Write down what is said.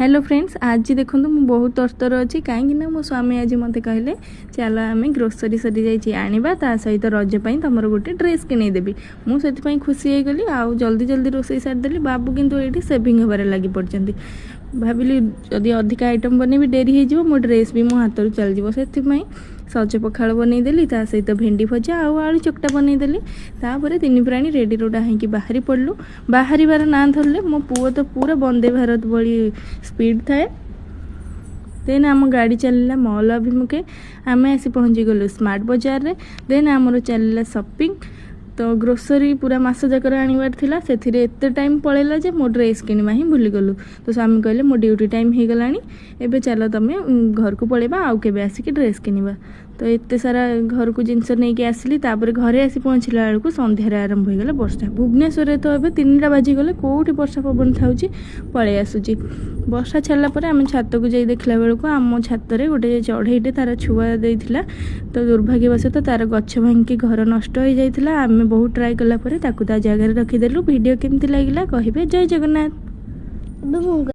Hello friends, ଆଜି ଦେଖନ୍ତୁ ମୁଁ ବହୁତ ତରତର ଅଛି, କାହିଁକି ନା ମୋ ସ୍ୱାମୀ ଆଜି ମୋତେ କହିଲେ, ଚାଲ ଆମେ ଗ୍ରୋସରୀ ସରିଯାଇଛି ଆଣିବା, ତା ସହିତ ରଜ ପାଇଁ ତୁମର ଗୋଟେ ଡ୍ରେସ୍ କିଣେଇଦେବି। ମୁଁ ସେଥିପାଇଁ ଖୁସି ହେଇଗଲି ଆଉ ଜଲ୍ଦି ଜଲ୍ଦି ରୋଷେଇ ସାରିଦେଲି। ବାବୁ କିନ୍ତୁ ଏଇଠି ସେଭିଂ ହେବାରେ ଲାଗି ପଡ଼ିଛନ୍ତି। ଭାବିଲି ଯଦି ଅଧିକା ଆଇଟମ୍ ବନେଇବି, ଡେରି ହେଇଯିବ, ମୋ ଡ୍ରେସ୍ ବି ମୋ ହାତରୁ ଚାଲିଯିବ। ସେଥିପାଇଁ ସଜ ପଖାଳ ବନେଇଦେଲି, ତା ସହିତ ଭେଣ୍ଡି ଭଜା ଆଉ ଆଳୁ ଚକଟା ବନେଇଦେଲି। ତାପରେ ତିନି ପ୍ରାଣୀ ରେଡ଼ି ରୁଡ଼ା ହେଇକି ବାହାରି ପଡ଼ିଲୁ। ବାହାରିବାର ନାଁ ଧରିଲେ ମୋ ପୁଅ ତ ପୁରା ବନ୍ଦେ ଭାରତ ଭଳି ସ୍ପିଡ଼ ଥାଏ। ଦେନ୍ ଆମ ଗାଡ଼ି ଚାଲିଲା ମଲ୍ ଅଭିମୁଖେ। ଆମେ ଆସି ପହଞ୍ଚିଗଲୁ ସ୍ମାର୍ଟ ବଜାରରେ। ଦେନ୍ ଆମର ଚାଲିଲା ସପିଂ। ତ ଗ୍ରୋସରୀ ପୁରା ମାସ ଯାକର ଆଣିବାର ଥିଲା। ସେଥିରେ ଏତେ ଟାଇମ୍ ପଳେଇଲା ଯେ ମୋ ଡ୍ରେସ୍ କିଣିବା ହିଁ ଭୁଲିଗଲୁ। ତ ସ୍ୱାମୀ କହିଲେ, ମୋ ଡ୍ୟୁଟି ଟାଇମ୍ ହେଇଗଲାଣି, ଏବେ ଚାଲ ତମେ ଘରକୁ ପଳେଇବା, ଆଉ କେବେ ଆସିକି ଡ୍ରେସ୍ କିଣିବା। ତ ଏତେ ସାରା ଘରକୁ ଜିନିଷ ନେଇକି ଆସିଲି। ତାପରେ ଘରେ ଆସି ପହଞ୍ଚିଲା ବେଳକୁ ସନ୍ଧ୍ୟାରେ ଆରମ୍ଭ ହୋଇଗଲା ବର୍ଷା। ଭୁବନେଶ୍ୱରରେ ତ ଏବେ 3ଟା ବାଜିଗଲେ କେଉଁଠି ବର୍ଷା ପବନ ଥାଉଛି, ପଳେଇ ଆସୁଛି। ବର୍ଷା ଛାଡ଼ିଲା ପରେ ଆମେ ଛାତକୁ ଯାଇ ଦେଖିଲା ବେଳକୁ ଆମ ଛାତରେ ଗୋଟେ ଚଢ଼େଇଟେ ତାର ଛୁଆ ଦେଇଥିଲା। ତ ଦୁର୍ଭାଗ୍ୟବଶତଃ ତାର ଗଛ ଭାଙ୍ଗିକି ଘର ନଷ୍ଟ ହୋଇଯାଇଥିଲା। ଆମେ ବହୁତ ଟ୍ରାଏ କଲା ପରେ ତାକୁ ତା ଜାଗାରେ ରଖିଦେଲୁ। ଭିଡ଼ିଓ କେମିତି ଲାଗିଲା କହିବେ। ଜୟ ଜଗନ୍ନାଥ। ଏବେ ମୁଁ